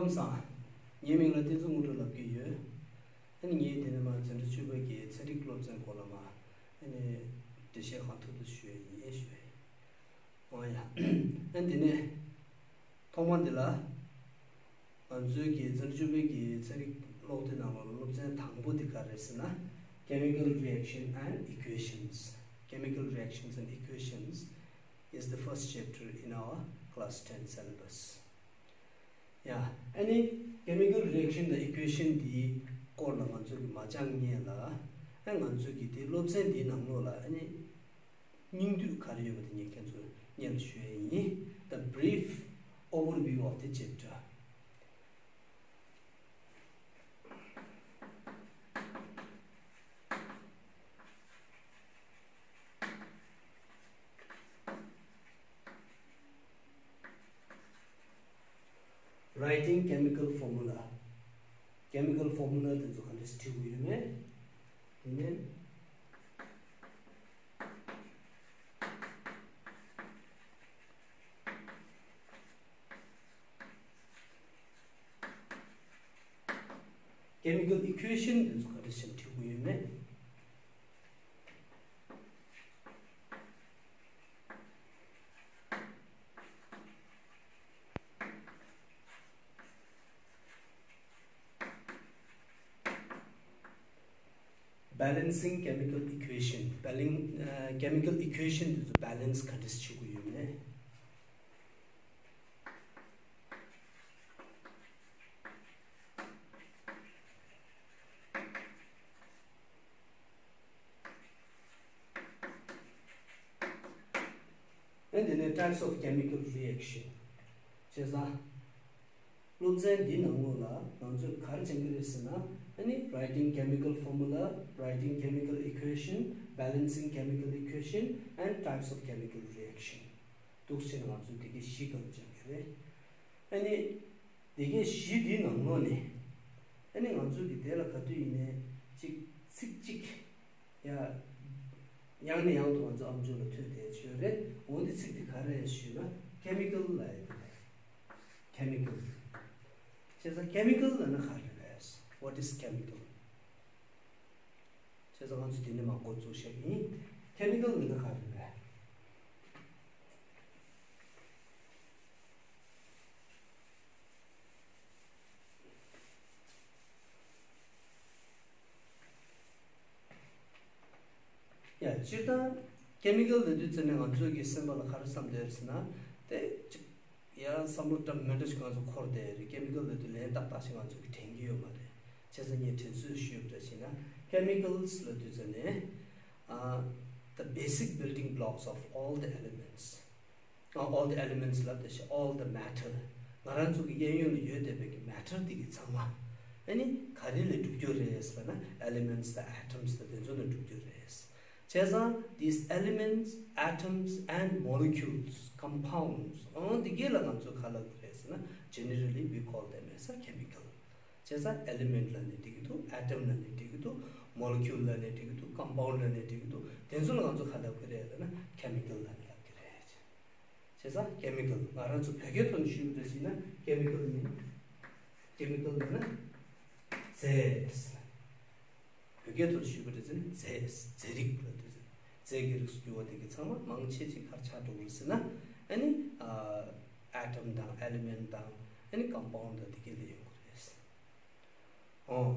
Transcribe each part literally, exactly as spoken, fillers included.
ཁམས་བཟང་། ངའི་མིང་ལ་བསྟན་འཛིན་དངོས་གྲུབ་ལབ་ཀྱི་ཡོད། ཨ་ནི་ངས་དེ་ནས་མར་འཛིན་གྲྭ་བཅུ་པ་གི་ཚན་རིག་སློབ་ཚན་སྐོར་ལ་མར་ཨ་ནི་འགྲེལ་བཤད་གང་ཐུབ་ཐུབ་ཞུ་ཡ་ཡིན་ཞུ་ཡ་ཡིན། འོ་ཡ། ཨ་ནི་དེ་ནས་ཐོག་མ་འདི་ལ་ང་ཚོའི་གི་འཛིན་གྲྭ་བཅུ་པའི་གི་ཚན་རིག་ཀློག་དེབ་ནང་ལ་སློབ་ཚན་དང་པོ་འདི་ག་རེ་ཟེར་ན། Chemical reaction and equations. Chemical reactions and equations is the first chapter in our class ten syllabus. ཡ། ཨ་ནི་chemical reaction དང་equation འདིའི་སྐོར་ལ་ང་ཚོ་གི་མ་སྦྱངས་སྔོན་ལ། ཨ་ང་ཚོ་གི་དེ་སློབ་ཚན་འདིའི་ནང་ལོགས་ལ་ཨ་ནི་སྙིང་བསྡུས་ག་རེ་ཡོད་པ་དེ་ངས་ཁྱེད་ཚོར་སྔོན་ལ་ཞུ་ཡས་ཡིན། The brief overview of the chapter. Writing chemical formula. Chemical formula དེ་ཚོ་ག་འདྲས་བྲིས་དགོས་ཡོད་མེད། དེ་ནས། Chemical equation དེ་ཚོ་ག་འདྲ་ཞིག་བྲིས་དགོས་ཡོད་མེད། Balancing chemical equation. Balancing chemical equation དེ་ཚོ་balance ག་འདྲ་ཞིག་བྱེད་དགོས་ཡོད་མེད། ཨ་ནི་དེ་ནས་types of chemical reaction བྱས་ཙང་། སློབ་ཚན་འདིའི་ནང་ལོགས་ལ་ང་ཚོས་ག་རེ་སྦྱང་གི་རེད་ཟེར་ན། ཨ་ནི་writing chemical formula, writing chemical equation, balancing chemical equation and types of chemical reaction. འདུག་བྱས་ན་ང་ཚོས་དེ་གའི་བཞི་སྒང་སྦྱང་གི་རེད། ཨ་ནི་དེ་གའི་བཞི་འདིའི་ནང་ལོགས་ནས། ཨ་ནི་ང་ཚོས་ཀྱི་དེ་ལ་ག་དུས་ཡིན་ནའི་གཅིག་ཚིག་གཅིག་ཡ། ཡང་ནས་ཡང་དུ་ང་ཚོ་ཨམ་ཅོག་ལ་ཐོས་བསྡད་ཀྱི་ཡོད་རེད། འོ་འདི་ཚིག་འདི་ག་རེ་རེད་ཞུས་ན་chemical ལབ་ཡ་དེ་རེད། Chemical. བྱས་ཙང་chemical ལབ་ན་ག་རེ་རེད། What is chemical? བྱས་ཙང་ང་ཚོ་དེ་ནས་མར་འགོ་བཙུགས་བཤད་ཀྱི་ཡིན། Chemical ལབ་ན་ག་རེ་རེད། ཡ། སྤྱིར་བཏང་chemical ལབ་དུས་ཙམ་ནས་ང་ཚོའི་གི་སེམས་པ་ལ་ག་རེ་བསམ་བསྡད་ཟེར་ན། དེ་གཅིག་ཡ་བསམ་བློ་འདྲ་མི་འདྲ་ཞིག་ང་ཚོ་འཁོར་བསྡད་རེད། chemical ལབ་དུས་ལན་ཏག་ཏག་ཞིག་ང་ཚོ་གི་དྲན་གྱི་ཡོད་མ་རེད། བྱས་ཙང་ངས་དྲན་གསོ་ཞུས་པ་འདྲ་བྱས་ན། chemicals ལབ་དུས་ཙམ་ནས། ཨ། the basic building blocks of all the elements. ཨ། all the elements ལབ་དེ་བཞིན་all the matter. ང་རང་ཚོ་གི་གཡས་གཡོན་ལ་ཡོད་བསྡད་པའི་གི་matter དེ་གི་ཚང་མ། ཨ་ནི་ག་རེ་ལས་གྲུབ་རྒྱུ་རེད་ཟེར་ན། elements དང་atoms དང་དེ་ཚོ་ལས་གྲུབ་རྒྱུ་རེད། བྱས་ཙང་these elements, atoms and molecules, compounds ཨང་དེ་གས་ལ་ང་ཚོས་ག་ལབ་ཀྱི་རེད་ཟེར་ན། generally we call them as a chemical. བྱས་ཙང་element ལབ་ནས་འགྲིག་གི་འདུག atom ལབ་ནས་འགྲིག་གི་འདུག molecule ལབ་ནས་འགྲིག་གི་འདུག compound ལབ་ནས་འགྲིག་གི་འདུག་དེ་ཚོ་ལ་ང་ཚོ་ག་ལབ་ཀྱི་རེད་ལབ་ན་chemical ལབ་ནས་ལབ་ཀྱི་རེད། བྱས་ཙང་chemical ང་རང་ཚོ་བོད་སྐད་ཐོག་ནས་ཞུས་པ་འདྲ་ཞིག་ན་chemical ནི། chemical ལབ་ན་རྫས། བོད་སྐད་ཐོག་ཞུས་པ་རེད་ཟེར་ན་རྫས། རྫས་རིགས་ལ་དེ་ཚོ་རྫས་ཀྱི་རིགས་སུ་གྱུར་པ་དེ་གི་ཚང་མ་མང་ཆེ་ཆེ་ག་རེ་ཆགས་འགྲོ་གི་རེད་ཟེར་ན། ཨ་ནི་ཨ། atom དང་element དང་ཨ་ནི་compound དང་དེ་གས་ལ་ཡོང་གི་རེད། ཨོ།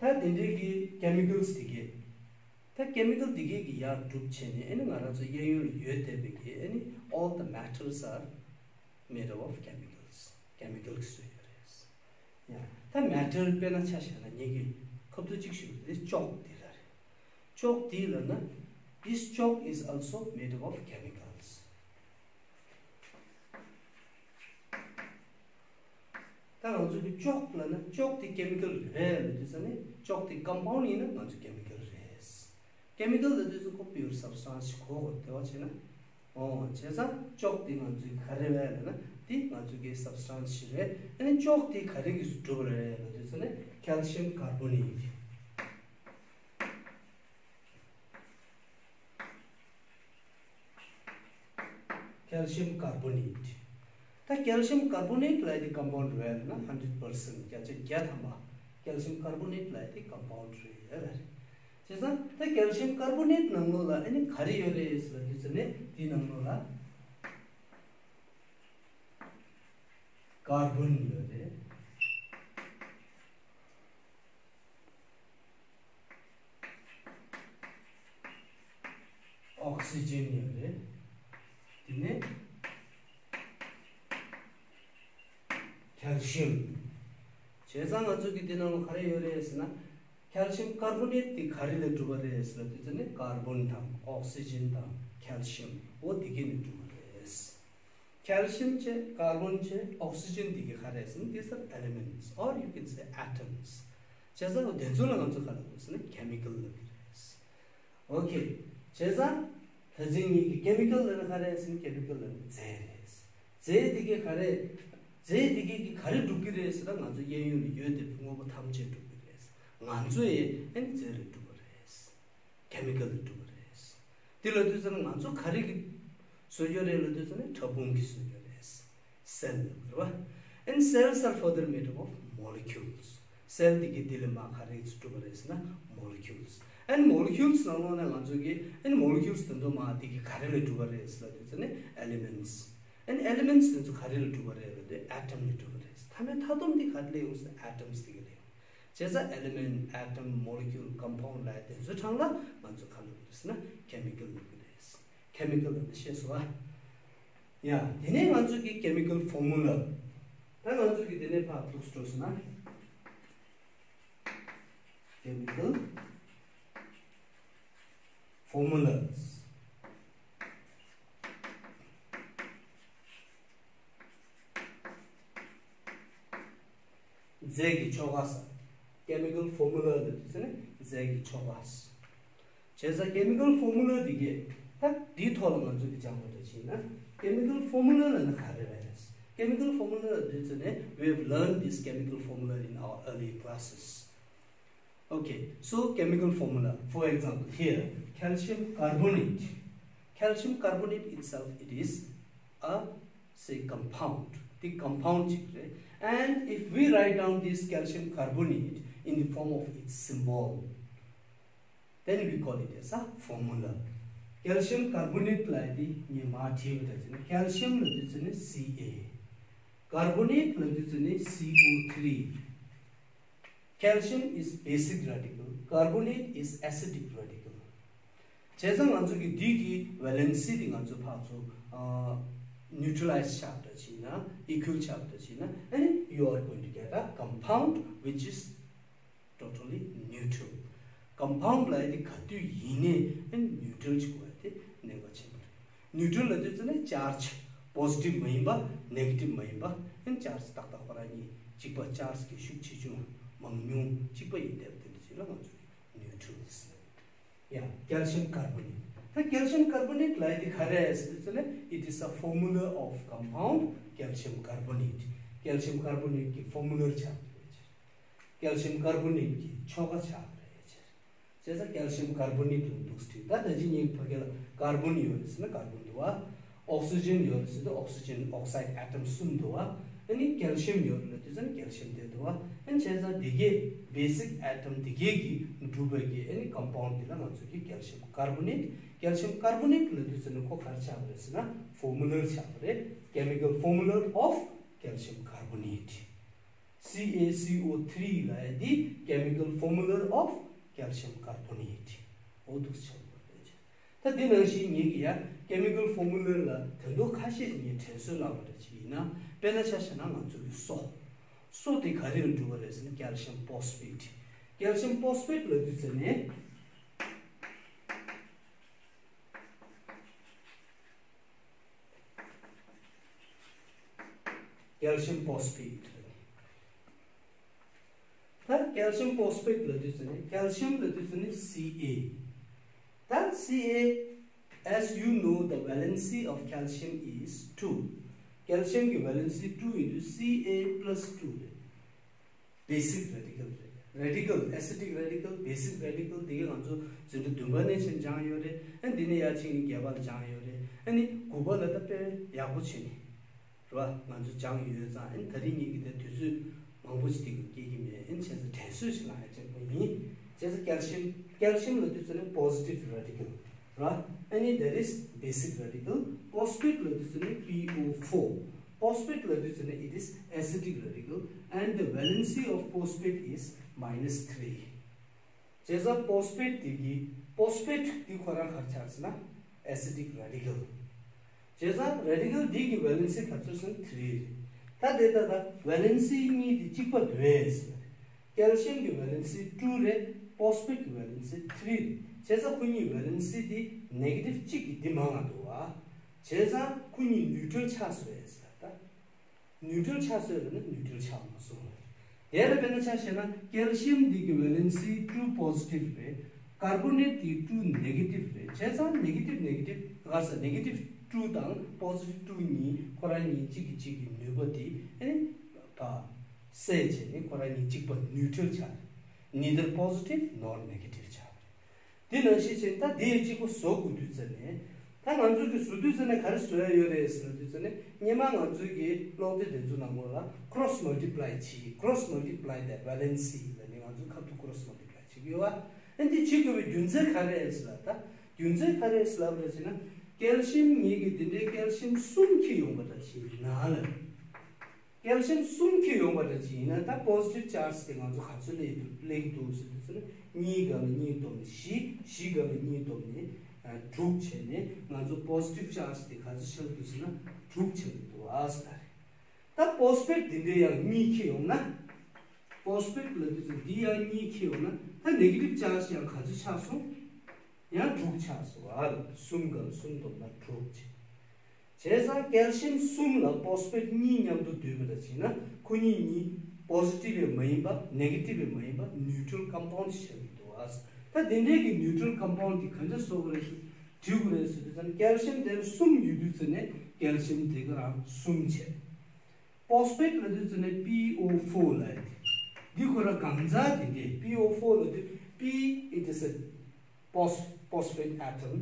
ད་དེ་འདྲའི་གི་chemicals དེ་གས། ད་chemical དེ་གས་ཀྱི་ཡར་གྲུབ་བྱས་ནས་ཨ་ནི་ང་རང་ཚོ་གཡས་གཡོན་ལ་ཡོད་བསྡད་པའི་གི་ཨ་ནི all the matters are made up of chemicals. chemical གི་བཟོས་ཡོད་རེད། ཡ། ད་matter དཔེར་ན་ཆ་བཞག་ན་ངེད་ཀྱི་ཁ་ཐུག་གཅིག་ཞུ་གི་རེད། ཅོག་འདི་ལ་རེད། ཅོག་འདི་ལབ་ན། this chalk is also made up of chemicals. ད་ང་ཚོ་གི་ཅོག་ལབ་ན་ཅོག་དེ་chemical རེད་པས་ལབ་དུས་ཙམ་ནས་ཅོག་དེ་compound ཡིན་ན་ང་ཚོ་chemical རེད། chemical ལབ་དུས་ཙམ་ཁོ་pure substance ཞིག་གོ་དགོས། དེ་བ་བྱས་ན། ཨོ། བྱས་ཙང་ཅོག་དེ་ང་ཚོའི་ག་རེ་རེད་ལབ་ན་དེ་ང་ཚོའི་གི་substance ཞིག་རེད། ཨ་ནི་ཅོག་དེ་ག་རེ་གིས་གྲུབ་པ་རེད་ལབ་དུས་ཙམ་ནས་calcium carbonate. calcium carbonate. ད་calcium carbonate་ལབ་དེ་compound་རེད་ན་hundred percent་བརྒྱ་ཆ་བརྒྱ་ཐམ་པ་calcium carbonate་ལབ་དེ་compound་རེད་ལ་རེད། བྱས་ཙང་ད་calcium carbonate་ནང་ལོགས་ལ་ཨ་ནི་ག་རེ་ཡོད་རེད་ཟེར་ལ་དུས་ཚོད་ནས་དེའི་ནང་ལོགས་ལ་carbon་ཡོད་རེད། oxygen་ཡོད་རེད། དེ་ནས་calcium། བྱས་ཙང་ང་ཚོ་གི་དེ་ནང་ལ་ག་རེ་ཡོད་རེད་ཟེར་ན། calcium carbonate་དེ་ག་རེ་ལས་གྲུབ་པ་རེད་ཟེར་ན་དེ་ཚོ་ནི་carbon་དང་oxygen་དང་calcium་འོ་དེ་གས་ནས་གྲུབ་པ་རེད། calcium་བྱས་carbon་བྱས་oxygen་དེ་གས་ག་རེད་ཟེར་ན་these are elements or you can say atoms། བྱས་ཙང་དེ་ཚོ་ལ་ང་ཚོ་ག་ལབ་དགོས་ཟེར་ན་chemical་ལབ་ཀྱི་རེད། okay། བྱས་ཙང་། ད་ཅི་ངེད་ཀྱི་chemical་ལབ་ན་ག་རེ་ཟེར་ན་chemical་ལབ་ན་རྫས་རེད། རྫས་དེ་གས་ག་རེ། རྫས་དེ་གས་ཀྱི་ག་རེ་སྒྲུབ་ཀྱི་རེད་ཟེར་ན་ང་ཚོ་གཡས་གཡོན་ལ་ཡོད་དེ་དངོས་པོ་ཐམས་ཅད་སྒྲུབ་ཀྱི་རེད། ང་ཚོ་ཡི་ཨ་ནི་རྫས་ལས་གྲུབ་པ་རེད། chemical་ལས་གྲུབ་པ་རེད། དེ་ལ་དུས་ཚོད་ན་ང་ཚོ་ག་རེ་གི་བཟོ་རྒྱུ་རེད་ལ་དུས་ཚོད་ནི་ཕྲ་ཕུང་གི་བཟོ་རྒྱུ་རེད། cell་ལབ་རེད་བ། and cells are further made up of molecules། cell་དེ་གི་དེ་ལས་མ་ག་རེ་གྲུབ་པ་རེད་ཟེར་ན་molecules། and molecules་ནང་ལོགས་ནས་ང་ཚོ་གི་and molecules་དེ་ཚོ་མ་དེ་གི་ག་རེ་ལས་གྲུབ་པ་རེད་ཟེར་ལ་དུས་ཚོད་ནི་elements། and elements་དེ་ཚོ་ག་རེ་ལས་གྲུབ་པ་རེད་ལ་དུས་atom་ལས་གྲུབ་པ་རེད། མཐའ་མའི་མཐའ་སྡོམ་དེ་ག་རེ་ལས་ཡོང་ཟེར་ན་atoms་དེ་གི་ལས་ཡོང་། བྱས་ཙང་element, atom, molecule, compound་ལབ་དེ་ཚོའི་གྲས་ལ་ང་ཚོ་ག་ལབ་དགོས་ཟེར་ན་chemical་ལབ་ཀྱི་རེད། chemical་ལབ་ན་ཤེས་སོང་ཨ། ཡ། དེ་ནས་ང་ཚོ་གི་chemical formula། ད་ང་ཚོ་གི་དེ་ནས་ཕར་ཐུགས་སྤྲོ་ཟེར་ན། chemical formulas། རྫས་ཀྱི་ཆོ་ག་ཟེར། chemical formula་ལ་དུས་ཚོད་ནི་རྫས་ཀྱི་ཆོ་ག་ཟེར། བྱས་ཙང་chemical formula་འདི་གས་ད་འདིའི་ཐོག་ལ་ང་ཚོ་གི་སྦྱང་བ་འདྲ་བྱས་ན་chemical formula་ལ་ནི་ག་རེ་རེད། chemical formula་ལ་དུས་ཚོད་ནི་we have learned this chemical formula in our early classes. Okay, so chemical formula, for example, here, calcium carbonate. Calcium carbonate itself, it is a, say, compound. The compound ཅིག་རེད། And if we write down this calcium carbonate in the form of its symbol, then we call it as a formula. calcium carbonate་ལབ་དེ་ངས་མར་བྲིས་པ་འདྲ་བྱས་ན་calcium་ལ་དུས་ཚོད་ནི་C A། carbonate་ལ་དུས་ཚོད་ནི C O three། Calcium is basic radical, carbonate is acidic radical. བྱས་ཙང་ང་ཚོ་གི་འདི་གི་valency་དེ་ང་ཚོ་ཕར་ཚུར་neutralize་བྱས་པ་འདྲ་བྱས་ན། equal་བྱས་པ་འདྲ་བྱས་ན། ཨ་ནི་you are going to get a compound which is totally neutral. compound་ལབ་ཡ་དེ་ག་དུས་ཡིན་ནའི་ཨ་ནི་neutral་ཅིག་དགོས་ཡ་དེ་གནད་འགག་ཆེན་པོ་རེད། neutral་ལབ་དུས་ཙམ་ནས་charge་positive་མ་ཡིན་པ་negative་མ་ཡིན་པ། ཨ་ནི་charge་ཏག་ཏག་ཁོ་རང་གཉིས་གཅིག་པ། charge་གི་ཤུགས་ཆེ་ཆུང་མང་ཉུང་གཅིག་པ་ཡིན་བསྡད་པ་དེ་འདྲ་ཅིག་ལ་ང་ཚོས་neutral་ཟེར། ཡ། calcium carbonate། ད་calcium carbonate་ལབ་ཡ་དེ་ག་རེ་རེད་ཟེར་དུས་ཙམ་ནས་it is a formula of compound calcium carbonate། calcium carbonate་གི་formula་ཆགས་པ་རེད། calcium carbonate་གི་ཆོ་ག་ཆགས་པ་རེད། བྱས་ཙང་calcium carbonate་ལ་འདུག་སེ་བྲིས། ད་ད་ཅི་ཉིད་ཕ་གི་ལ་carbon་ཡོད་རེད་ཟེར་ན་carbon་འདུག་བ། oxygen་ཡོད་རེད་ཟེར་ན་oxygen oxide atom་གསུམ་འདུག་བ། ཨ་ནི་calcium་ཡོད་རེད་ལབ་དུས་ཙམ་ནས་calcium་དེ་འདུག་བ། ཨ་ནི་བྱས་ཙང་འདི་གའི་basic atom་འདི་གའི་གི་གྲུབ་པའི་གི་ཨ་ནི་compound་འདི་ལ་ང་ཚོ་གི་calcium carbonate། calcium carbonate་ལབ་དུས་ཙམ་ནས་ཁོ་ག་རེ་ཆགས་པ་རེད་ཟེར་ན་formula་ཆགས་པ་རེད། chemical formula of calcium carbonate། C A C O three་ལབ་ཡ་འདི་chemical formula of calcium carbonate། འོ་འདུག་སེ་ཆགས་པ་རེད། ད་འདི་ནང་བཞིན་ངེད་ཀྱིས་ཡ་chemical formula་ལ་དོན་དག་ཁ་ཤས་ངས་དྲན་གསོ་གནང་བ་འདྲ་ཅིག་ཡིན་ན། དཔེར་ན་ཆ་བཞག་ན་ང་ཚོ་གི་སོ། སོ་དེ་ག་རེ་ལས་གྲུབ་པ་རེད་ཟེར་ན་calcium phosphate། calcium phosphate་ལབ་དུས་ཙམ་ནས། calcium phosphate། ད་calcium phosphate་ལབ་དུས་ཙམ་ནས་calcium་ལབ་དུས་ཙམ་ནས་C A། ད་C A, as you know, the valency of calcium is two. calcium་གི་valency་two་ཡིན་དུས་C A plus two་རེད། basic radical་རེད། radical, acidic radical, basic radical་དེ་གའི་ང་ཚོ་འཛིན་གྲྭ་བདུན་པ་ནས་ཕྱིན་སྦྱངས་ཡོད་རེད། ཨ་འདི་ནས་ཡར་ཕྱིན་ནས་བརྒྱད་པ་ལ་སྦྱངས་ཡོད་རེད། ཨ་ནི་དགུ་པ་ལ་ད་དཔེ་ཡག་པོ་བྱས་ནས། རེད་བ། ང་ཚོ་སྦྱངས་ཡོད་ཙང་ཨ་ནི་ད་རིང་ངེད་ཀྱི་དེ་དུས་ཚོད་མང་པོ་ཞིག་དེ་གི་སྐྱེལ་གྱི་མེད། ཨ་ནི་བྱས་ཙང་དྲན་གསོ་ཞིག་ལ་ཡ་བྱེད་དགོས་ཡིན། བྱས་ཙང་ཀལ་ཤིམ་ཀལ་ཤིམ་ལབ་དུས་ཙ་ནི་positive radical རེད་བ། ཨ་ནི་that is basic radical. Phosphate ལབ་དུས་ཙ་ནི P O four. Phosphate ལབ་དུས་ཙ་ནི it is acidic radical and the valency of phosphate is minus three. བྱས་ཙང་phosphate དེ་གི་phosphate དེ་ཁོ་རང་ག་རེ་ཆགས་ཟེར་ན་acidic radical. བྱས་ཙང་radical དེ་གི་valency ག་ཚོད་ཟེར་ན་three རེད། ད་དེ་ད་ད་valency གཉིས་དེ་གཅིག་པ་འདུག་ཟེར། ཀལ་ཤིམ་གི་valency two རེད། phosphate གི་valency three རེད། བྱས་ཙང་ཁོ་གཉིས་valency དེ་negative གཅིག་གི་དེ་མང་བ་འདུག་བ། བྱས་ཙང་ཁོ་གཉིས་neutral ཆགས་སོང་ཟེར་ད། neutral ཆགས་སོང་ལབ་ན་neutral ཆགས་མ་སོང་ལ། དེ་ལ་དཔེར་ན་ཆ་བཞག་ན་ཀལ་ཤིམ་འདི་གི་valency two positive རེད། ཀར་བོ་ནེཊ་འདི་two negative རེད། བྱས་ཙང་negative negative ག་ས་negative two དང་positive two གཉིས་ཁོ་རང་གཉིས་གཅིག་གིས་གཅིག་གི་ནུས་པ་དེ་ཨེ་ནི་ཕ་སེལ་བྱས་ནས་ཁོ་རང་གཉིས་གཅིག་པ་neutral ཆགས་རེད། neither positive nor negative ཆགས་རེད། དེ་ནང་བཞིན་བྱས་ད་དེ་གཅིག་པོ་བཟོ་དགོས་དུས་ཙ་ནས། ད་ང་ཚོ་གི་བཟོ་དུས་ཙ་ནས་ག་རེ་བཟོ་ཡ་ཡོད་རེད་ཟེར་ན་དུས་ཙ་ནས་སྔོན་མ་ང་ཚོ་གི་ཀློག་དེབ་དེ་ཚོ་ནང་ལོགས་ལ་cross multiply བྱེད། cross multiply the valency ལབ་ནས་ང་ཚོ་ཁ་ཐུག་cross multiply བྱེད་ཀྱི་ཡོད་བ། ཨ་འདི་བྱེད་དགོས་པའི་རྒྱུ་མཚན་ག་རེ་རེད་ཟེར་ལ་ད། རྒྱུ་མཚན་ག་རེ་རེད་ཟེར་ལབ་རེད་ཟེར་ན། ཀལ་ཤིམ་ངེད་ཀྱི་དེ་འདྲའི་ཀལ་ཤིམ་གསུམ་འཁྱེར་ཡོང་པ་འདྲ་ཞིག་ཡིན་ན་ལ། ཀལ་ཤིམ་གསུམ་འཁྱེར་ཡོང་པ་འདྲ་ཅིག་ཡིན་ན་ད་positive charge དེ་ང་ཚོ་ག་ཚོད་སླེབས་འདུག་སླེབས་ཀྱི་འདུག་ཟེར་དུས་ཙ་ན་གཉིས་སྒང་ལ་གཉིས་བསྡོམས་ནས་བཞི། བཞི་སྒང་ལ་གཉིས་བསྡོམས་ནས་དྲུག་བྱས་ནས་ང་ཚོ་positive charge དེ་ག་ཚོད་ཆགས་འདུག་ཟེར་ན་དྲུག་ཆགས་ཀྱི་འདུག་ཨ་ཟེར་ད་རེད། ད་phosphate འདི་འདྲའི་ཡང་གཉིས་འཁྱེར་ཡོང་ན། phosphate ལབ་དུས་ཙ་འདི་ཡང་གཉིས་འཁྱེར་ཡོང་ན་ད་negative charge ཡང་ག་ཚོད་ཆགས་སོང་། ཡང་དྲུག་ཆགས་སོང་ཨ། གསུམ་སྒང་གསུམ་བསྡོམས་ན་དྲུག་བྱས། བྱས་ཙང་ཀལ་ཤིམ་གསུམ་ལ་phosphate གཉིས་མཉམ་དུ་བསྡུས་པ་འདྲ་བྱས་ན་ཁོ་གཉིས་གཉིས་positive ཡང་མ་ཡིན་པ་negative ཡང་མ་ཡིན་པ་neutral compound ཆགས་ཀྱི་འདུག་ཨ། ད་དེ་འདྲའི་གི་neutral compound དེ་ག་འདྲ་བཟོ་དགོས་རེད་ཟེར་བྲིས་དགོས་རེད་ཟེར་དུས་ཙ་ན་ཀལ་ཤིམ་དེར་གསུམ་ཡོད་དུས་ཙ་ནས་ཀལ་ཤིམ་དེ་ག་རང་གསུམ་བྱས། phosphate ལབ་དུས་ཙ་ནས་P O four ལབ་ཡ་དེ། འདི་ཁོ་རང་གང་ཟག་དེ་འདྲའི་P O four ལབ་དུས་P it is a phos- phosphate atom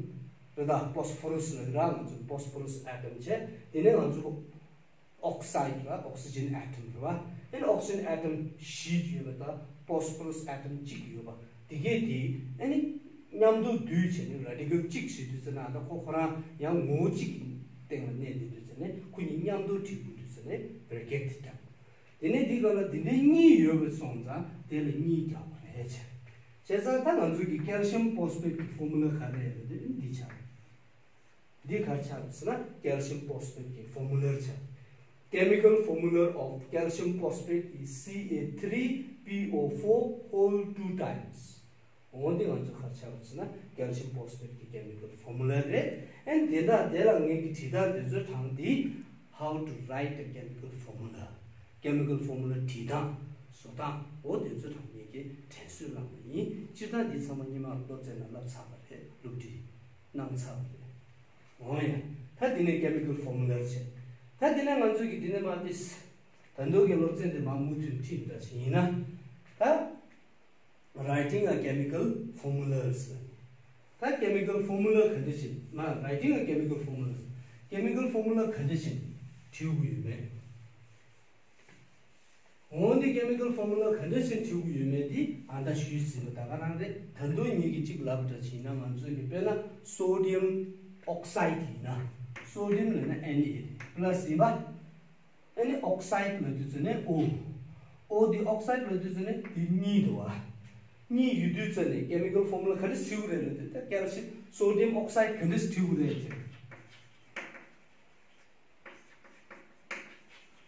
རེད་ད། phosphorus ལབ་ར་ང་ཚོ་phosphorus atom བྱས། དེ་ནས་ང་ཚོ་oxide ར་oxygen atom རེད་བ། ཨེ་ནི་oxygen atom བཞི་ཡོད་པ་དང་phosphorus atom གཅིག་ཡོད་པ་དེ་གས་དེ་ཨེ་ནི་མཉམ་དུ་བསྡུས་བྱས་ནས་radical གཅིག་བྱེད་དུས་ཙ་ན་ད་ཁོ་ཁོ་རང་ཡང་ངོ་བོ་གཅིག་གི་སྟེང་ལ་གནས་བསྡད་དུས་ཙ་ནས་ཁོ་གཉིས་མཉམ་དུ་བྲིས་དགོས་དུས་ཙ་ནས་bracket དེ་དང་། དེ་ནས་འདི་ག་ལ་འདི་འདྲའི་གཉིས་ཡོད་པ་སོང་ཙང་དེ་ལ་གཉིས་རྒྱག་དགོས་རེད་བྱས། བྱས་ཙང་ད་ང་ཚོ་གི་calcium phosphate གི་formula ག་རེ་རེད་འདི་འདི་ཆགས། འདི་ག་རེ་ཆགས་ཟེར་ན་calcium phosphate གི་formula ཆགས། Chemical formula of calcium phosphate is C A three P O four whole two times. འོ་འདི་ང་ཚོ་ག་རེ་ཆགས་ཟེར་ན་calcium phosphate གི་chemical formula རེད། ཨན་དེ་འདྲ་དེ་ལ་ངེད་ཀྱི་བྲིས་སྟངས་དེ་ཚོའི་གྲངས་འདི། How to write a chemical formula. Chemical formula བྲིས་སྟངས་བཟོ་སྟངས་འོ་དེ་ཚོའི་གྲངས་ངེད་ཀྱིས་དྲན་གསོ་གནང་བ་ཡིན། སྤྱིར་བཏང་འདི་ཚང་མ་སྔོན་མ་སློབ་ཚན་ནང་བསླབས་ཚར་བ་རེད། སློབ་ཁྲིད་གནང་ཚར་བ་རེད། འོ་ཡ། ད་དེ་ནས་chemical formula བྱས། ད་དེ་ནས་ང་ཚོས་ཀྱི་དེ་ནས་མ་དེ། ད་འདོད་ཀྱི་སློབ་ཚན་དེ་མ་མུ་མཐུད་ཁྲིད་འདྲ་ཞིག་ཡིན་ན། ད། Writing a chemical formula ཟེར། ད་chemical formula ག་འདྲ་ཞིག་མ་writing a chemical formula chemical formula ག་འདྲ་ཞིག་བྲིས་དགོས་ཡོད་མེད། འོན་ཏེ་chemical formula ག་འདྲ་ཞིག་བྲིས་དགོས་ཡོད་མེད་དེ་ཨ་ད་ཞུས་ཟིན་པ་ད་ག་རང་རེད། ད་འདོད་ངེད་ཀྱི་གཅིག་ལབ་འདྲ་ཞིག་ཡིན་ན་ང་ཚོས་ཀྱི་དཔེར་ན་sodium oxide ཡིན་ན་sodium ལབ་ན་Na རེད། plus ཡིན་པ། ཨ་ནི་oxide ལབ་དུས་ཙ་ནས་O། O འདི་oxide ལབ་དུས་ཙ་ནས་འདི་གཉིས་འདུག་བ། གཉིས་ཡོད་དུས་ཙ་ནས་chemical formula ག་རེ་བྲིས་དགོས་རེད་ལབ་དུས་ད་calcium sodium oxide ག་འདྲ་བྲིས་དགོས་རེད་ཟེར།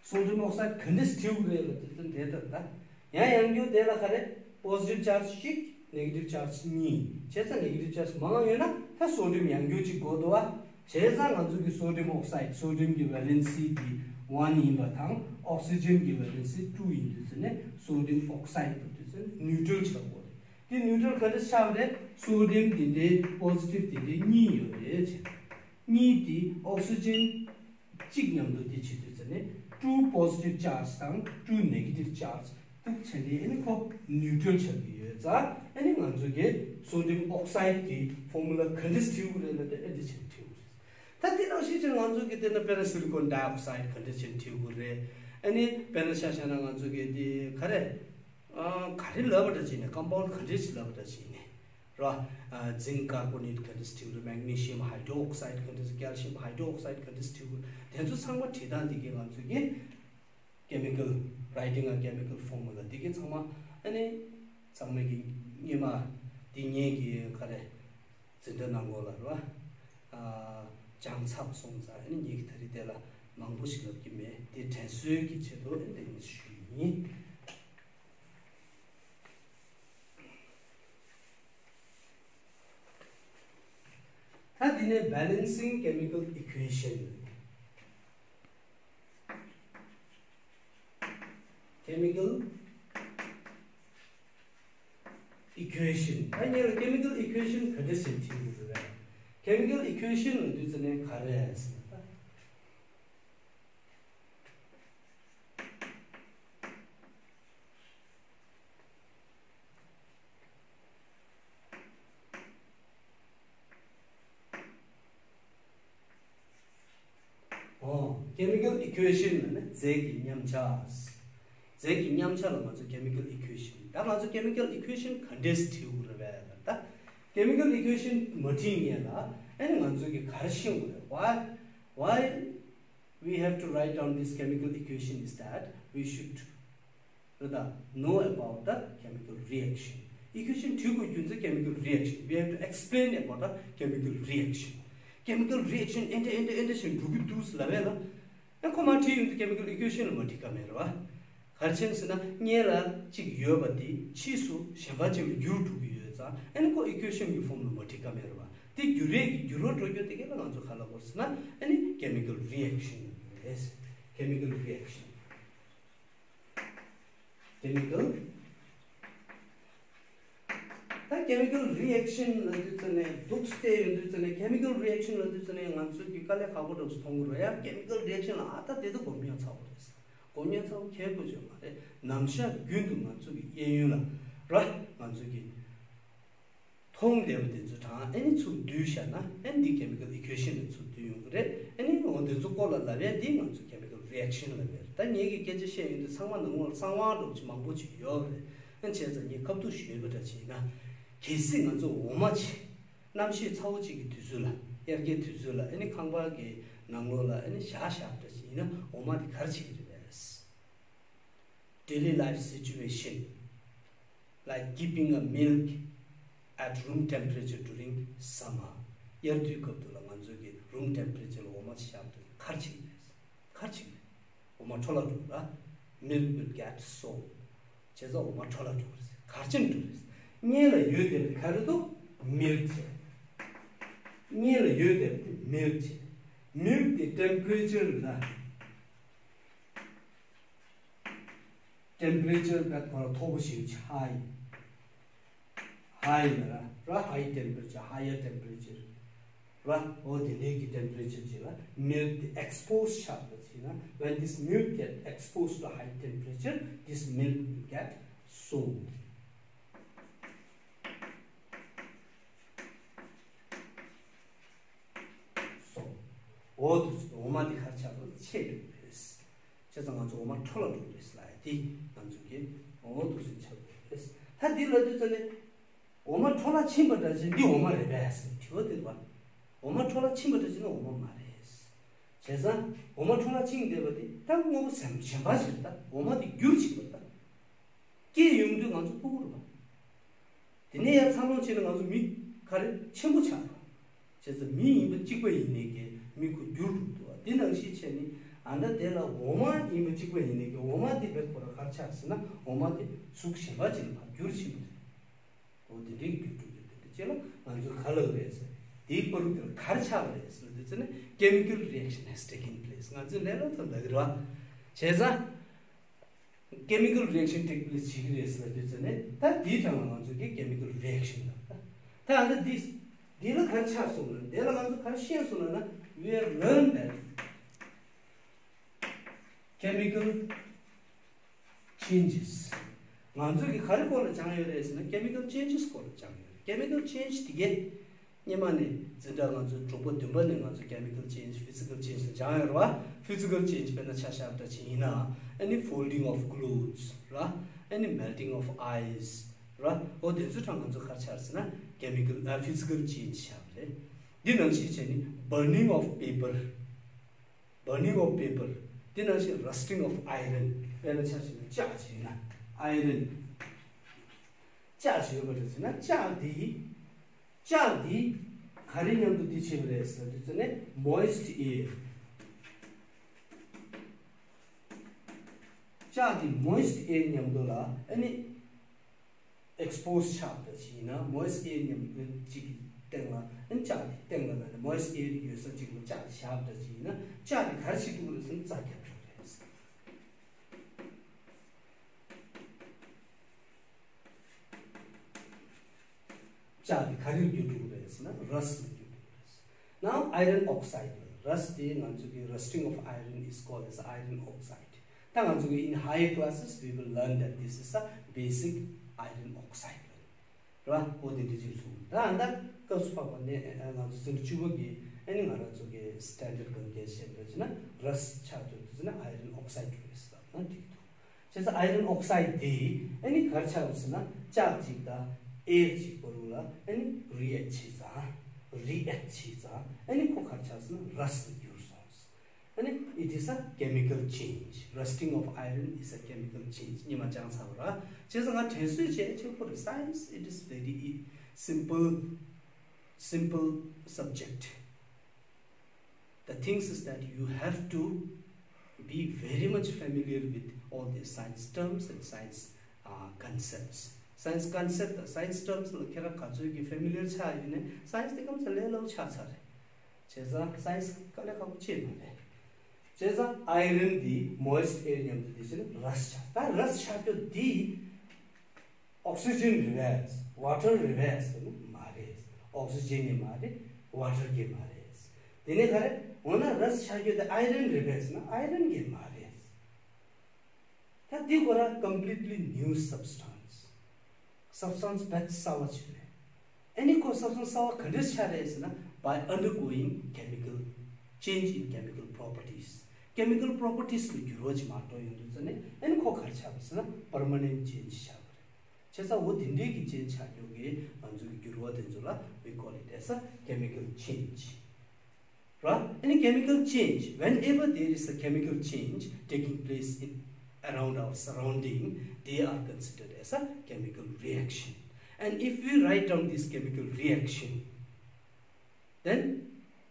sodium oxide ག་འདྲ་བྲིས་དགོས་རེད་ལབ་དུས་ཙ་ནས་དེ་ལྟར་ད། ཡང་ཡང་འགྱུར་དེ་ལ་ག་རེ། positive charge གཅིག negative charge གཉིས། བྱས་ཙང་negative charge མང་ཡོད་ན་ད་sodium ཡང་འགྱུར་གཅིག་དགོས་འདུག་བ། བྱས་ཙང་ང་ཚོ་གི་sodium oxide sodium གི་valency དེ་one ཡིན་པ་དང་oxygen གི་valency two ཡིན་དུས་ཙ་ནས་sodium oxide ལབ་དུས་ཙ་ནས་neutral ཆགས་དགོས་རེད། དེ་neutral ག་འདྲ་ཆགས་རེད། sodium དེ་འདྲའི་positive དེ་འདྲའི་གཉིས་ཡོད་རེད་བྱས། གཉིས་དེ་oxygen གཅིག་མཉམ་དུ་དེ་བྱེད་དུས་ཙ་ནས་two positive charge དང་two negative charge ཏུ་བྱས་ནས་ཨ་ནི་ཁོ་neutral ཆགས་ཀྱི་ཡོད་ཙང་ཨ་ནི་ང་ཚོ་གི་sodium oxide གི་formula ག་འདྲ་བྲིས་དགོས་རེད་ལབ་དུས་ཨ་འདི་བྱས་བྲིས་དགོས་རེད། ད་དེ་ནང་བཞིན་ ང་ཚོ་གི་དེ་ན་དཔེར་ན་སི་ལི་ཀོན་ཌའི་ཨོག་སའིཌ་ག་འདྲ་ཅིག་བྲིས་དགོས་རེད། ཨ་ནི་དཔེར་ན་ཆ་བཞག་ན་ང་ཚོ་གི་དེ་ག་རེ། ཨ་ག་རེ་ལབ་པ་འདྲ་ཅིག་ནས་ཀམ་པའུན་ཌི་ག་འདྲ་ཅིག་ལབ་པ་འདྲ་ཅིག་ནས་ར། ཛིང་ཀར་བོ་ནེ་ཊི་ག་འདྲ་ཅིག་བྲིས་དགོས་རེད། མེག་ནི་ཤི་ཡམ་ཧའི་ཌྲོ་ཨོག་སའིཌ་ག་འདྲ་ཅིག་ཀལ་ཤི་ཡམ་ཧའི་ཌྲོ་ཨོག་སའིཌ་ག་འདྲ་ཅིག་བྲིས་དགོས་རེད། དེ་ཚོ་ཚང་མ་བྲིས་སྟངས་དེ་གི་ང་ཚོ་གི་ཀེ་མི་ཀལ། རའི་ཊིང་ཨ་ཀེ་མི་ཀལ་ཕོར་མུ་ལ་འདི་གའི་ཚང་མ་ཨ་ནི་ཚང་མས་ཀྱི་སྔོན་མ་འདི་ངེད་ཀྱི་ག་རེ་འཛིན་གྲྭ་ནང་ལོགས་ལ་རེད་བ། ཨ་སྦྱངས་ཚར་སོང་ཙང་ཨ་ནི་ངེད་ཀྱི་ད་རེས་དེ་ལ་མང་པོ་ཞིག་ལབ་ཀྱི་མེད། དེ་དྲན་གསོའི་གི་ཆེད་དུ་ཨ་ནི་དེ་ངས་ཞུས་ཡིན། ད་འདི་ནས་balancing chemical equation། chemical equation། ད་ངེད་ལ་chemical equation ག་འདྲ་ཞིག་བྲིས་འདུག་རེད། chemical equation ལབ་དུས་ཙམ་ནས་ག་རེ་རེད་ཟེར་ན། ཨོ། chemical equation ལབ་ན་རྫས་ཀྱི་མཉམ་ཆ། རྫས་ཀྱི་མཉམ་ཆ་ལ་ང་ཚོ་chemical equation། ད་ང་ཚོ་chemical equation ག་འདྲས་བྲིས་དགོས་རེད་པས་ལབ་ད། chemical equation མ་བྲིས་སྔོན་ལ་ཨ་ནི་ང་ཚོ་གི་ག་རེ་ཤེས་དགོས་རེད། Why, why we have to write down this chemical equation is that we should rather know about the chemical reaction. equation བྲིས་དགོས་རྒྱུ་མཚན་chemical reaction. We have to explain about the chemical reaction. chemical reaction ཨེ་འདྲ་ཨེ་འདྲ་ཨེ་འདྲ་ཞིག་འགྲོ་གི་འདུག་ལབ་པས་ལ། ཨ་ཁོ་མ་བྲིས་ཡོང་དུས་chemical equation ལ་མ་འགྲིག་ག་མེད་རེད་བ། ག་རེ་བྱས་ཟེར་ན་སྔོན་ལ་གཅིག་ཡོད་པ་དེ་ཕྱིས་སུ་གཞན་པ་གཅིག་ལ་འགྱུར་འགྲོ་གི་ཡོད་ཙང་ཨ་ནི་ཁོ་equation གི་form ལ་མ་འགྲིག་ག་མེད་རེད་བ། དེ་འགྱུར་རེས་ཀྱི་འགྱུར་བ་འགྲོ་རྒྱུ་དེ་ག་ལ་ང་ཚོ་ག་ལབ་དགོས་ཟེར་ན་ཨ་ནི་chemical reaction ལབ་ཀྱི་རེད། chemical reaction. chemical ད་chemical reaction ལབ་དུས་ཙམ་ནས་འདུག་སྟེ་ཡོང་དུས་ཙམ་ནས་chemical reaction ལབ་དུས་ཙམ་ནས་ང་ཚོས་ཀྱི་དཀའ་ལས་ཁག་པོ་འདྲ་བོ་ཞིག་མཐོང་གི་རེད་ཡ། chemical reaction ལ་ཨ་ད་དེ་ཚོ་སྒོམ་ཉན་ཚ་བོ་རེད། སྒོམ་ཉན་ཚ་བོ་ཁྱད་པོ་ཅིག་མ་རེད། ནམ་ཞག་རྒྱུན་དུ་ང་ཚོ་གི་གཡས་གཡོན་ལ་ར་ང་ཚོ་གི་མཐོང་བདེ་བ་དེ་ཚོ་གྲངས་ཨེ་ནི་ཚུར་བསྡུས་བཞག་ན་ཨེ་ནི་འདི་chemical equation ནས་ཚུར་བསྡུས་ཡོང་གི་རེད། ཨེ་ནི་འོ་དེ་ཚོ་སྐོར་ལ་ལབ་ཡ་འདི་ང་ཚོ་chemical reaction ལབ་ཡ་རེད། ད་ངེད་ཀྱིས་སྐད་ཆ་བཤད་ཡོང་དུས་ཚང་མ་ནང་ལོགས་ལ་གསང་བ་འདྲ་བོ་ཅིག་མང་པོ་ཅིག་ཡོད་རེད། ཨ་བྱས་ཙང་ངས་ཁ་ཐུག་ཞུས་པ་འདྲ་ཅིག་ཡིན་ན། གལ་སྲིད་ང་ཚོ་འོ་མ་ཅིག་གནམ་གཤིས་ཚ་བོ་ཅིག་གི་དུས་ཚོད་ལ་དབྱར་ཁའི་དུས་ཚོད་ལ་ཨེ་ནི་ཁང་པ་གི་ནང་ལོགས་ལ་ཨེ་ནི་བཞག་བཞག་པ་འདྲ་ཅིག་ཡིན་ན་འོ་མ་དེ་ག་རེ་བྱེད་ཀྱི་རེད་པས། daily life situation like keeping a milk at room temperature during summer. དབྱར་དུས་སྐབས་དུ་ལ་ང་ཚོས་ཀྱི་room temperature ལ་འོ་མ་ཞིག་བཞག་དུས་ག་རེ་བྱེད་ཀྱི་རེད། ག་རེ་བྱེད་ཀྱི་རེད། འོ་མ་འཕྲོ་བརླག་འགྲོ་ར། milk will get sour. བྱས་ཙང་འོ་མ་འཕྲོ་བརླག་འགྲོ་གི་རེད། ག་རེ་བྱས་ནས་འགྲོ་རེད། སྔོན་ལ་ཡོད་བསྡད་པ་ག་རེ་འདུག milk བྱས། སྔོན་ལ་ཡོད་བསྡད་པ་དེ་milk བྱས། milk དེ་temperature ལ། temperature ད་ཁོ་ར་མཐོ་པོ་ཞིག་ཆགས་ཡིན། high ལ་ར་high temperature, higher temperature ར། འོ་དེ་འདྲའི་གི་temperature ཅིག་ལ་milk དེ་expose ཆགས་པ་ཅིག་ན། When this milk get exposed to high temperature, this milk will get sour. སོ། འོ་དེ་འོ་མ་དེ་ག་རེ་ཆགས་འགྲོ་ཆད་འགྲོ་གི་རེད། བྱས་ཙང་ང་ཚོ་འོ་མ་འཕྲོ་བརླག་འགྲོ་གི་རེད་ལབ་ཡ་དེ་ང་ཚོ་གི་འོ་འདུག་སེ་ཆགས་འགྲོ་གི་རེད། ད་འདི་ལབ་དུས་ཙམ་ནས་འོ་མ་འཕྲོ་བརླག་ཕྱིན་པ་འདྲ་ཅིག་འདི་འོ་མ་རེད་པས་ཟེར་དྲི་བ་དེ་རེད་པ། འོ་མ་འཕྲོ་བརླག་ཕྱིན་པ་འདྲ་ཅིག་ནི་འོ་མ་མ་རེད། བྱས་ཙང་འོ་མ་འཕྲོ་བརླག་ཕྱིན་བསྡད་པ་དེ་ད་དངོས་པོ་གཞན་པ་ཞིག་རེད། ད་འོ་མ་དེ་འགྱུར་ཕྱིན་པ་རེད། ད་སྐྱེས་ཡོང་དུས་ང་ཚོ་ཕྲུ་གུ་རེད་པ། དེ་ནས་ཡར་འཚར་ལོངས་བྱས་ནས་ང་ཚོ་མི་ག་རེ་ཆེན་པོ་ཆགས་རེད། བྱས་ཙང་མི་ཡིན་པ་གཅིག་པ་ཡིན་ནའི་གི་མི་ཁོ་འགྱུར་འགྲོ་འདུག་བ། དེ་ནང་བཞིན་བྱས་ནས་ཨ་ད་དེ་ལ་འོ་མ་ཡིན་པ་གཅིག་པ་ཡིན་ནའི་གི་འོ་མ་དེ་བས་ཁོ་ར་ག་རེ་ཆགས་ཟེར་ན་འོ་མ་དེ་གཟུགས་གཞན་པ་ཅིག་ལ་ཕར་འགྱུར་ཕྱིན་པ་རེད། འོ་དེ་འདྲའི་འགྱུར་འགྲོ་རྒྱུ་དེ་འདྲ་ཅིག་ལ་ང་ཚོས་ག་ལབ་རེད་ཟེར། དེའི་བར་དུ་དེ་ལ་ག་རེ་ཆགས་པ་རེད་ཟེར་དུས་ཙམ་ནས་chemical reaction has taken place ང་ཚོས་ལས་སླ་པོ་ལབ་ཀྱི་རེད་བ། བྱས་ཙང་། chemical reaction take place བྱེད་ཀྱི་རེད་ཟེར་དུས་ཙམ་ནས་ད་དེའི་གྲངས་ལ་ང་ཚོ་གི་chemical reaction ལབ། ད་ཨ་ད་འདི་འདི་ལ་ག་རེ་ཆགས་སོང་ན་འདི་ལ་ང་ཚོ་ག་རེ་ཤེས་སོང་ན་ན། We have learned that chemical changes ང་ཚོ་གི་ག་རེ་སྐོར་ལ་སྦྱངས་ཡོད་རེད་ཟེར་ན་chemical changes སྐོར་ལ་སྦྱངས་ཡོད་རེད། chemical change དེ་གས། སྔོན་མ་ནས་འཛིན་གྲྭ་ང་ཚོའི་དྲུག་པ་བདུན་པ་ནས་ང་ཚོ་chemical change, physical change ལ་སྦྱངས་ཡོད་རེད་བ། Physical change དཔེར་ན་ཆ་བཞག་པ་འདྲ་ཅིག་ཡིན་ན། ཨ་ནི་folding of clothes ར། ཨ་ནི་melting of ice ར། འོ་དེ་ཚོའི་གྲས་ང་ཚོ་ག་རེ་ཆགས་ཟེར་ན་chemical, ཨ། physical change ཆགས་པ་རེད། འདི་ནང་བཞིན་བྱས་ནས་burning of paper, burning of paper འདི་ནང་བཞིན་rusting of iron དཔེར་ན་ཆ་བཞག་ན་ལྕགས་ཅིག་ཡིན་ན་iron ལྕགས་ཅིག་ཡོད་པ་རེད་ཟེར་ན་ལྕགས་འདི། ལྕགས་འདི་ག་རེ་མཉམ་དུ་འདི་བྱས་པ་རེད་ཟེར་དུས་ཙམ་ནས་moist air། ལྕགས་འདི་moist air མཉམ་དུ་ལ་ཨ་ནི་expose ཆགས་པ་ཅིག་ཡིན་ན་moist air མཉམ་དུ་ཅིག་གི་སྟེང་ལ་ཨ་ནི་ལྕགས་འདི་སྟེང་ལ་ན་moist air ཡོད་ས་ཅིག་ལ་ལྕགས་འདི་བཞག་པ་ཅིག་ཡིན་ན་ལྕགས་འདི་ག་རེ་བྱེད་ཐུབ་ཀྱི་རེད་ཟེར་ན་རྩ་རྒྱག་ཐུབ་ཀྱི་རེད། ལྕགས་དེ་ག་རེར་འགྱུར་འགྲོ་གི་རེད་ཟེར་ན་rust ལ་འགྱུར་འགྲོ་གི་རེད། Now iron oxide, rust དེ་ང་ཚོ་གི rusting of iron is called as iron oxide. ད་ང་ཚོ་གི in higher classes we will learn that this is a basic iron oxide ར། འོ་དེ་འདྲ་ཅིག་གསུངས། ད་ཨ་ད་སྐབས་སུ་བབ་པ་ནས་ང་ཚོ་ཚན་རིག་བཅུ་པ་གི་ཨ་ནི་ང་རང་ཚོ་གི་standard གང་གལ་ཆེ་འདྲ་ཅིག་ན་rust ཆགས་འགྲོ་དུས་ན་iron oxide རེད་ཟེར་ན་འགྲིག་འདུག་བྱས་ཙང་iron oxide དེ་ཨ་ནི་ག་རེ་ཆགས་ཟེར་ན་ལྕགས་གཅིག་དང་air གཅིག་བར་ལ་ཨ་ནི་react བྱས་ཙང་react བྱས་ཙང་ཨ་ནི་ཁོ་ག་རེ་ཆགས་ཟེར་ན་rust ལ་འགྱུར་སོང་། ཨ་ནི་it is a chemical change. Rusting of iron is a chemical change. སྔོན་མ་སྦྱངས་ཚར་བ་ར། བྱས་ཙང་ང་དྲན་གསོས་བྱས་ཆོག་པོ་རེད། Science, it is very e- simple, simple subject. The things is that you have to be very much familiar with all the science terms and science, uh, concepts. Science concept དང་science terms ལ་ཁྱེད་རང་ག་ཚོད་ཀྱི་familiar ཆགས་ཡོད་ན་science དེ་སྐམ་ས་ལས་སླ་པོ་ཆགས་ཚར་རེད། བྱས་ཙང་science དཀའ་ལས་ཁག་པོ་ཅིག་མ་རེད། བྱས་ཙང་iron འདི་moist air མཉམ་དུ་འདི་ཕྱིར་rust ཆགས། ད་rust ཆགས་རྒྱུ་འདི་oxygen རེད་པས། water རེད་པས་ཟེར་ན་མ་རེད། oxygen གྱི་མ་རེད། water གྱི་མ་རེད། དེ་ནས་ག་རེ། འོ་ན་rust ཆགས་རྒྱུ་དེ་iron རེད་པས་ཟེར་ན་iron གྱི་མ་རེད། ད་འདི་ཁོ་རང་completely new substance. Substance རྦད་གསར་བ་ཅིག་རེད། ཨ་ནི་ཁོ་substance གསར་བ་ག་འདྲས་ཆགས་རེད་ཟེར་ན། by undergoing chemical change in chemical properties. chemical properties ལ་འགྱུར་བ་ཅིག་མར་འགྲོ་ཡོང་དུས་ཙ་ནས་ཨ་ནི་ཁོ་ག་རེ་ཆགས་པ་ཟེར་ན་permanent change ཆགས་པ་རེད། བྱས་ཙང་འོ་དེ་འདྲའི་གི་change ཆགས་རྒྱུ་གི་ང་ཚོ་གི་འགྱུར་བ་དེ་ཚོ་ལ་we call it as a chemical change. ར། ཨ་ནི་chemical change, whenever there is a chemical change taking place in around our surrounding, they are considered as a chemical reaction. And if we write down this chemical reaction, then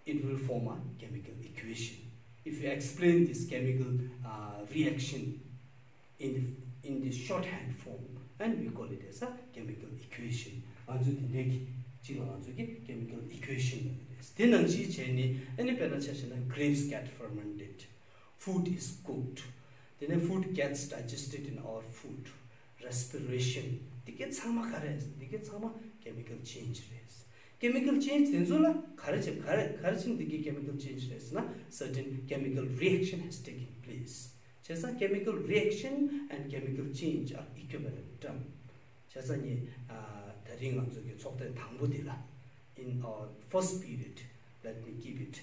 it will form a chemical equation. If you explain this chemical, uh, reaction in the, in the shorthand form, and we call it as a chemical equation. ང་ཚོས་དེ་འདྲའི་གི་གཅིག་ལ་ང་ཚོས་ཀྱི་chemical equation ལབ་ཀྱི་རེད། དེ་ནང་བཞིན་བྱས་ནས་ཨ་ནི་དཔེར་ན་ཆ་བཞག་ན་grapes get fermented, food is cooked, དེ་ནས་food gets digested in our food, respiration, དེ་གའི་ཚང་མ་ག་རེ་རེད། དེ་གའི་ཚང་མ་chemical change རེད། chemical change དེ་ཚོ་ལ་ག་རེ་བྱས་ག་རེ་ག་རེ་བྱས་དེ་གའི་chemical change རེད་ཟེར་ན། certain chemical reaction has taken place. བྱས་ཙང་chemical reaction and chemical change are equivalent term. བྱས་ཙང་ངས་ཨ་ད་རིང་ང་ཚོ་གི་ཚོགས་ཐེངས་དང་པོ་འདི་ལ། In our first period, let me keep it